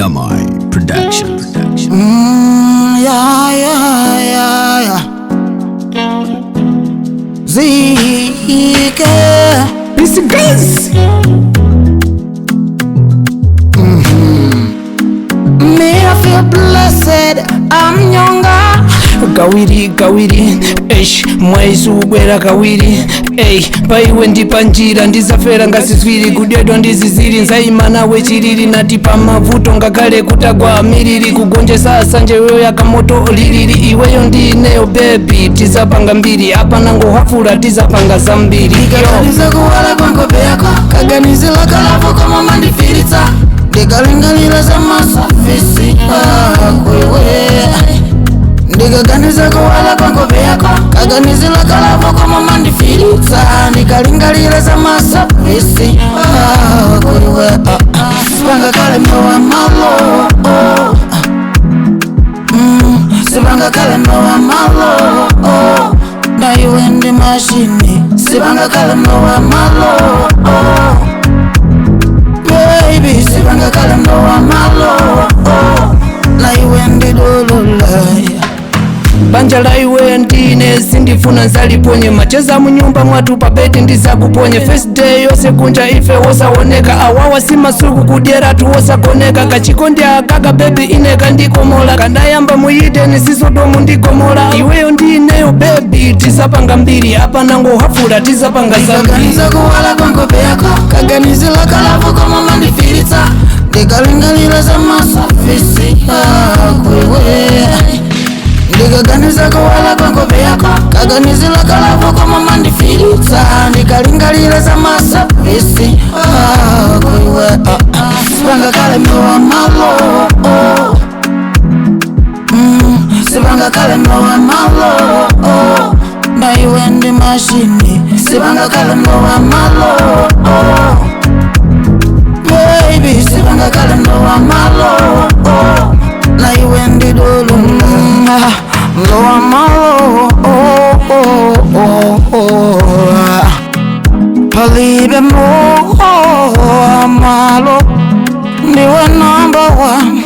Jamai Productions. Yeah. Zike. Peace guys. Me, I feel blessed. I'm younger. Kawiri kawiri, eish, mwezi ubwera kawiri. Ey, paiwe ndi panjira ndizafera ngasizwiri kudyedwa ndiziziri nzayima nawe chiriri nati pamavuto ngakhale kutagwa miliri kugonjesa asanje iweyo yakamoto liliri iweyo ndi ineyo baby tizapanga mbiri apa nangohafula tizapanga zambiri yo. Ndikaganiza kuwala kwa nkhope yako, kaganizila kalavu koma mandifiritsa, ndikalingalira za masafisi ako iwe. Ndikaganiza kuwala kwa nkhope yako, kaganizila kalavu koma mandifiritsa, ndikalingalira za masafisi ako iwe. Sipanga kale mlowa malo, oh. Sipanga kale mlowa malo, oh. Na iwe ndi mashini. Sipanga kale mlowa malo, oh. Baby, sipanga kale mlowa malo, oh. Na iwe ndi dulula. Banja la iwe ndine sindifuna nzaliponye macheza munyumba mwathu pabeti ndizakuponye first day yose kunja ife wosaoneka awawa si masuku kudyeratu wosagoneka kachikondi akaka baby ine kandikomola kandayamba muyiteni sisodomu ndikomola iweyo ndineyo baby tizapanga mbiri apa nangohafula tizapanga zambiri. Ndikaganiza kuwala kwa nkhope yako, kaganizila kalavu koma mandifiritsa, ndikalingalira za masafisi ako iwe. Ndikaganiza kuwala kwa nkhope yako, kaganizila kalavu koma mandifiritsa, ndikalingalira za masafisi ako iwe. Sipanga kale mlowa malo, oh. Sipanga kale mlowa malo, oh. Na iwe ndi mashini. Sipanga kale mlowa malo, oh. Baby, sipanga kale mlowa malo, oh. Na iwe ndi dulu. Mlowa malo, oh. Palibe mlowa malo, ndiwe number one,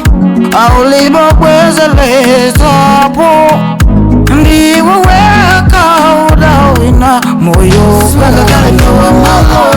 aulibobwezelezapo ndiwe weka udawina moyo. Sipanga kale mlowa malo.